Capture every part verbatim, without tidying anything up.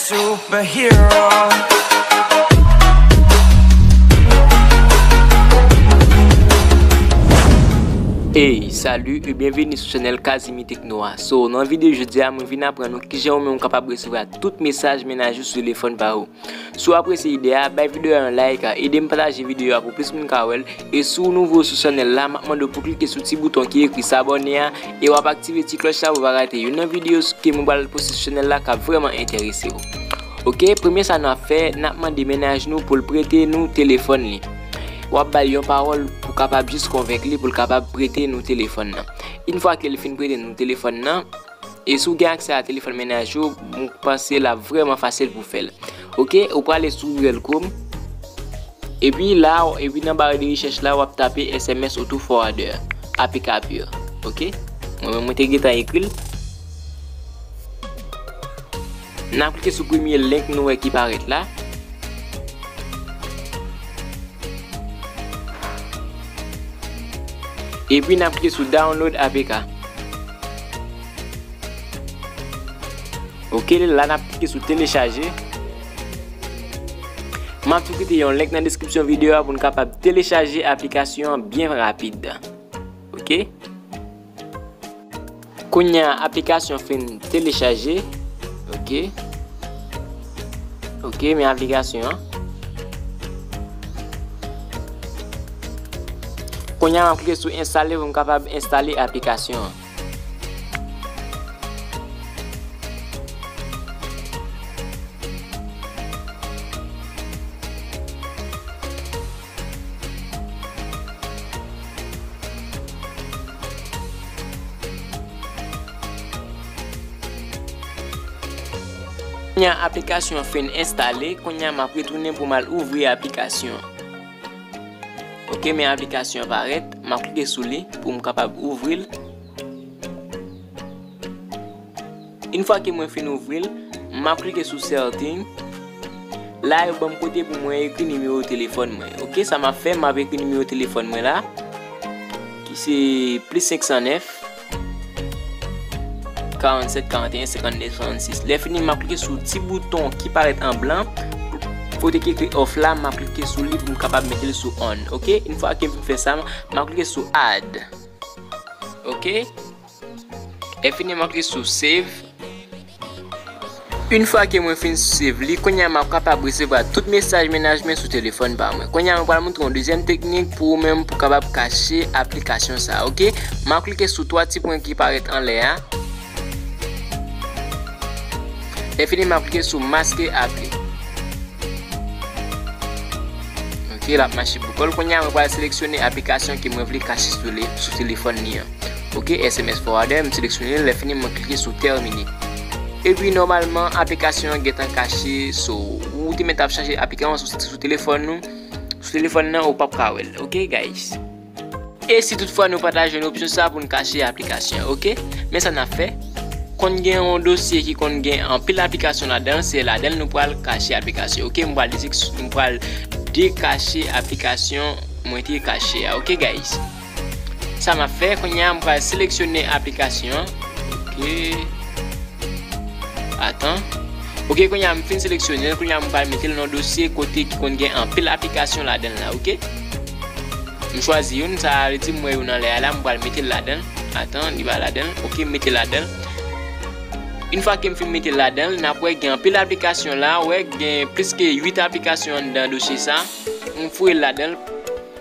Superhero. Hey, salut et bienvenue sur chanèl Kazimi Techno a. So, nan videyo jodi a, mwen vin aprann ou kijan ou menm ou kapab resevwa tout mesaj mennaj ou sou telefòn pa ou. Si w apresye ide a, bay videyo a yon like, ede m pataje videyo a pou plis moun ka wè l. E si w nouvo sou chanèl la, m ap mande w pou klike sou ti bouton ki ekri s'abonner a, e w ap aktive ti klòch la pou w pa rate youn nan videyo ke mwen pral poste sou chanèl la k ap vrèman enterese w. Oke, premye sa nou ap fè, n ap mande mennaj nou pou l prete nou telefòn li. W ap ba l yon pawòl pou kapab jis konvenk li pou l kapab prete nou telefòn nan. Yon fwa ke l fin prete nou telefòn nan, e si w gen aksè a telefòn mennaj ou, m panse l ap vrèman fasil pou w fè l. Oke, ou prale sou Google Chrome. Epi la, epi nan barre de rechèch la, w ap tape S M S Auto Forwarder, A P K Pure. Oke? Mwen menm, mwen te gentan ekri l. N ap klike sou premye link nou wè ki parèt la. Epi n ap klike sou Download A P K. Oke, la n ap klike sou telechaje. M ap tou kite yon link nan deskripsyon videyo a pou n kapab telechaje aplikasyon an byen rapid. Oke? Kounye a, aplikasyon fin telechaje. Oke. Oke, men aplikasyon an. Kounye a, m ap klike sou enstale pou m kapab enstale aplikasyon an. Kounye a aplikasyon an fin enstale, kounye a m ap retounen pou m al ouvri aplikasyon an. Oke, men aplikasyon an parèt, m ap klike sou li pou m kapab ouvri l. Yon fwa ke mwen fin ouvri l, m ap klike sou Setting. La, yo ban m kote pou mwen ekri nimewo telefòn mwen. Oke, sa m ap fè, m ap ekri nimewo telefòn mwen la, ki se plis senk san nèf, karannsèt, karanteyen, senkannde, swasannsis. Lè fini, m ap klike sou ti bouton ki parèt an blan, kote ki ekri off la, m ap klike sou li pou m kapab mete l sou on. Oke, yon fwa ke m fin fè sa, m ap klike sou Add. Oke? Lè fini, m ap klike sou Save. Yon fwa ke mwen fin save li, kounye a m ap kapab resevwa tout mesaj mennaj mwen sou telefòn pa mwen. Kounye a mwen pral montre yon dezyèm teknik pou ou menm pou kapab kache aplikasyon sa a, oke? M ap klike sou twa ti pwen ki parèt anlè a. Lè fini, m ap klike sou maske apli. Oke, l ap mache pou kò l. Kounye a, mwen pral seleksyone aplikasyon ke mwen vle kache sou li, sou telefòn li an. Oke, S M S Forwarder, m seleksyone l, lè fini, mwen klike sou termine. Epi, nòmalman, aplikasyon an gentan kache, so, ou te mèt ap chache aplikasyon sou, sou telefòn nou, sou telefòn nan, ou p ap ka wè l. Oke, guys? E si toutfwa nou pa ta jwenn opsyon sa pou n kache aplikasyon, oke? Men sa n ap fè, konn gen yon dosye ki konn gen anpil aplikasyon ladan l, se ladan l nou pral kache aplikasyon, oke? M pral desi-, m pral dekache aplikasyon mwen te kache a, oke, guys? Sa m ap fè, kounye a, m pral seleksyone aplikasyon an, oke? Atan. Oke, kounye a m fin seleksyone l, kounye a m pral mete l nan dosye kote ki konn gen anpil aplikasyon ladan l la, oke? M chwazi youn, sa vle di m wè youn anlè a la, m pral mete l ladan l. Atan, li pa ladan l. Oke, m mete l ladan l. Yon fwa ke m fin mete l ladan l, n ap wè gen anpil aplikasyon la, wè gen plis ke uit aplikasyon anndan dosye sa. M foure l ladan l.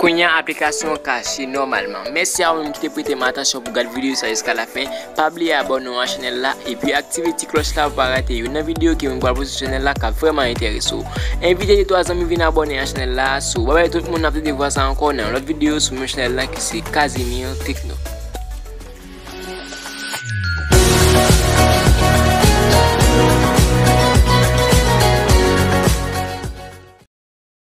Kounye a, aplikasyon an kache nòmalman. Mèsi a ou menm ki te prete m atansyon pou gad videyo sa jiska lafen. Pa bliye abòne w a chanèl la, epi aktive ti klòch la pou pa rate youn nan videyo ke mwen pral poste sou chanèl la k ap vrèman enterese w. Envite de twa zanmi vin abòne a chanèl la, so, babay tout moun, n ap tande vwa sa ankò nan yon lòt videyo sou menm chanèl la ki se Casimir Techno.